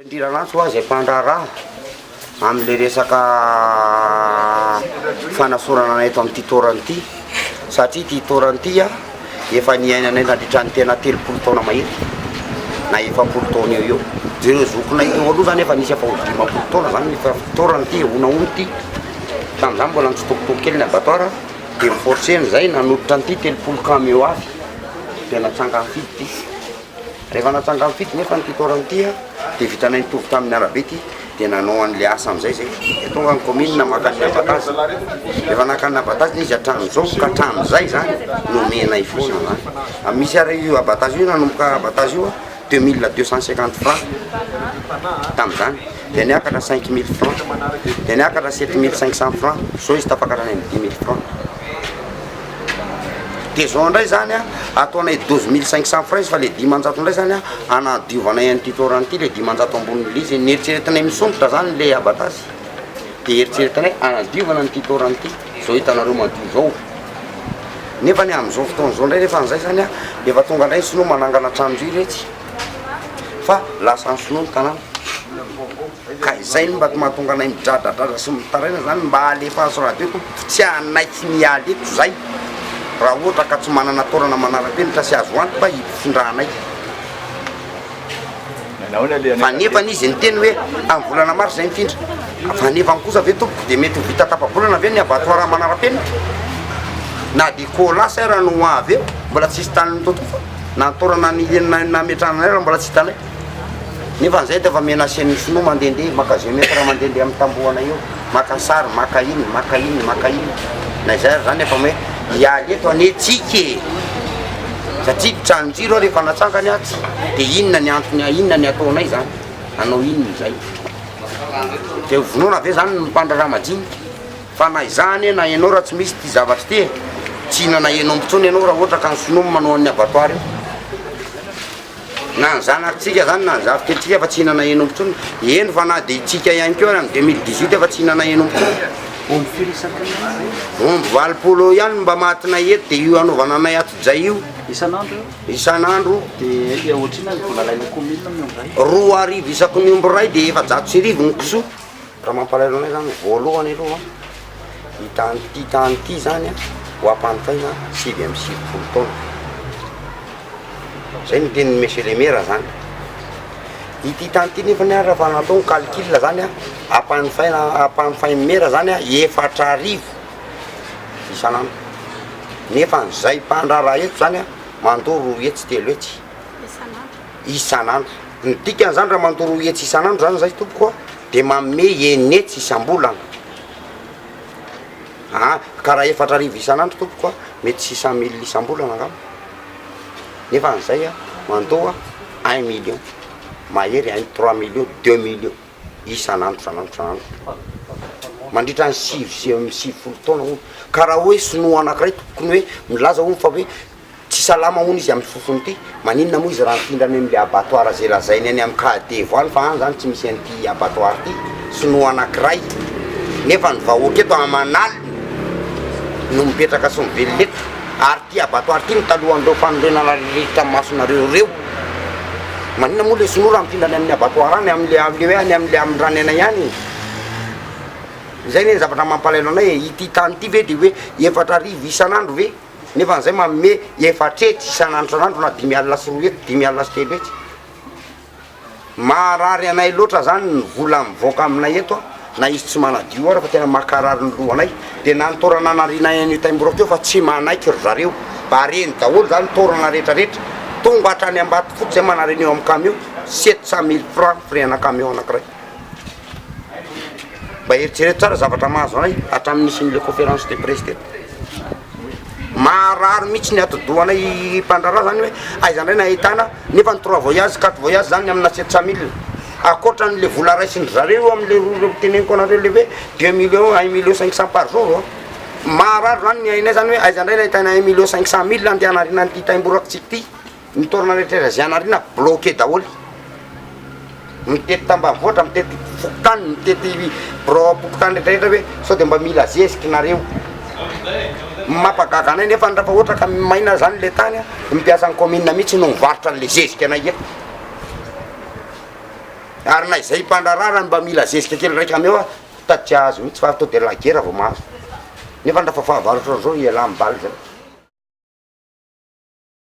Andriranantso hoa izay mpandraharaha amin'ilay resaka fanasorana anay eto amin'ity toerana ity satria ity toerana ity efa niainanay nandritra ny tena 30 taona mahery na 40 taona eo eo. Ireo zokinay teo aloha zany efa nisy efa ho 50 taona zany efa toerana ity honahono ity. Tamin'izany mbola nitsitokotoko kely ny abattoir dia ni-forcer-na izay nanolotra an'ity 30 camion avy dia natsangan'ny fidy ity. Rehefa natsangan'ny fidy nefa ity toerana ity dia vitanay nitovy tamin'ny arabe ity dia nanao an'ilay asa amin'izay zay. Dia tonga ny commune maka ny abattage. Rehefa naka ny abattage izy hatramin'izao ka hatramin'izay zany nomenay foana zany. Misy ary io abattage io nanomboka abattage io 2250 francs tamin'izany dia niakatra 5000 francs dia niakatra 7500 francs zao izy tafakatra any amin'ny 10000 francs. Dia zao indray zany a, ataonay 12500 francs izy fa le 500 indray zany a anadiovanay an'ity toerana ity le 500 ambonin'le izy, neritreretinay misondrotra zany le abattage dia eritreretinay anadiovana an'ity toerana ity, zao hitanareo madio zao, nefa ny amin'izao fotoana izao indray nefa an'izay zany a efa tonga indray ny sinoa manangana tranon-jiro etsy fa lasan'ny sinoa ny tanàna. Ka izay no mba mahatonga anay midradradradra sy mitaraina zany mba alefaso radio tompoko tsy hanaiky ny hiala eto zay raha ohatra ka tsy manana taolana manara-penitra sy azo antoka hifindranay. Fa nefany izy niteny hoe amin'ny volana mars zay mifindra. Fa nefany kosa ve tompoko dia mety ho vita tapa-bolana ve ny abattoir manara-penitra? Na dia colas ara no ho avy eo mbola tsisy tany nitotofa na ny taolana nametrahana anay ara mbola tsy hitanay. Nefa an'izay dia efa menacer-n'ny sinoa mandehandeha, maka géomètre mandehandeha amin'ny tambohana eo, maka sary, maka inona, maka inona, maka inona. Na izay ary izany efa hoe hiala eto anie tsika e! Satria ny tranon-jiro ary efa natsangany atsy, dia inona ny antony, inona ny ataonay izany? Hanao inona izay? Dia ho vonoina ve izany ny mpandraharaha majinika? Fa na izaho anie na ianao raha tsy misy ity zavatra ity e, tsy hihinana hen'omby intsony ianao raha ohatra ka ny sinoa no manao an'ny abattoir io. Na ny zanakitsika zany na ny zafikelitsika efa tsy hihinana hen'omby intsony, eny fa na dia itsika ihany koa ary amin'ny 2018 efa tsy hihinana hen'omby intsony. Omby firy isan-kerinandro zay? Omby 80 eo ihany no mba matinay eto dia io anaovana anay atijay io. Isan'andro io? Isan'andro. Dia ohatrinona ny vola alain'ny commune amin'ny omby iray? 2000 isaky ny omby iray dia 1400 ny kisoa. Raha mampalahelo anay zany voalohany aloha ity tany ity tany ity zany ho ampanofaina 99 taona. Zay no tenin'i monsieur le maire zany. Ity tany ity nefany ary raha natao ny calcul zany an, ampanofaina ampanofain'ny maire zany an 4000 isan'andro. Nefa ny zay mpandraharaha eto zany an mandoa 200 300 isan'andro. Ny dikan'izany raha mandoa 200 isan'andro zany zay tompoko an, de manome 600 isam-bolana. Ah, ka raha 4000 isan'andro tompoko an, mety 600 mille isam-bolana angamba. Nefa an'izay an, mandoa un million mahery un trois millions deux millions isan'andro isan'andro isan'andro mandritra ny 99 taona hono. Ka raha hoe sinoa anankiray tokony hoe milaza hono fa hoe tsy salama hono izy amin'ny fofony ity, maninona moa izy raha mifindra any amin'ilay abattoir zay lazainy any amin'ny Kadevo any fa any zany tsy misy an'ity abattoir ity, sinoa anankiray nefa ny vahoaka eto aman'aliny no mipetraka sy mivelona eto. Ary ity abattoir ity no talohan'ireo fanorenana rehetra masonareo ireo. Maninona moa le sinoa raha mifindra any amin'ny abattoir any, amin'le amin'le hoe any amin'le amindrany anay any e? Izay anie ny zavatra mampalahelo anay e, ity tany ity ve de hoe 4000 isan'andro ve? Nefa an'izay manome 400 isan'andro isan'andro na 250, 350. Maharary anay loatra zany ny vola mivoaka aminay eto a, na izy tsy manadio ara fa tena makarary ny lohanay, de na ny taorana narianay an'io taimborako io fa tsy manaiky ry zareo, bareny daholo zany taorana rehetra rehetra, tonga hatrany Ambatofotsy zay manary an'io amin'ny camion, 700 mille francs frais ana camion anakiray. Mba eritrereto tsara zavatra mahazo anay hatramin'ny nisian'le conférence de presse teto. Maharary mihitsy ny atidohanay mpandraharaha zany hoe aiza indray no ahitana nefa ny trois voyages quatre voyages zany amina 700 mille ankoatran'le vola raisin-dry zareo am'le roa teneniko anareo le hoe deux millions un million 500 par jour a. Maharary zany ny ainay zany hoe aiza indray no ahitana un million 500 mille andeha hanariana an'ity taimborakitsika ity. Ny taolana rehetra izay hanariana bloqué daholo. Mitety tambanivohitra, mitety fokontany, mitety birao am-pokontany rehetra rehetra hoe sao dia mba mila zeziky nareo. Mampagaga anay nefa raha ohatra ka maina zany le tany a, ny mpiasan'ny commune mihitsy no mivarotra an'le zezika anay eto. Ary na izay mpandraharaha raha mba mila zezika kely iray camion aho, tady tsy hahazo mihitsy fa atao de la guerre vao mahazo. Nefa raha fa fahavaratra zao ialahy mibaly zay.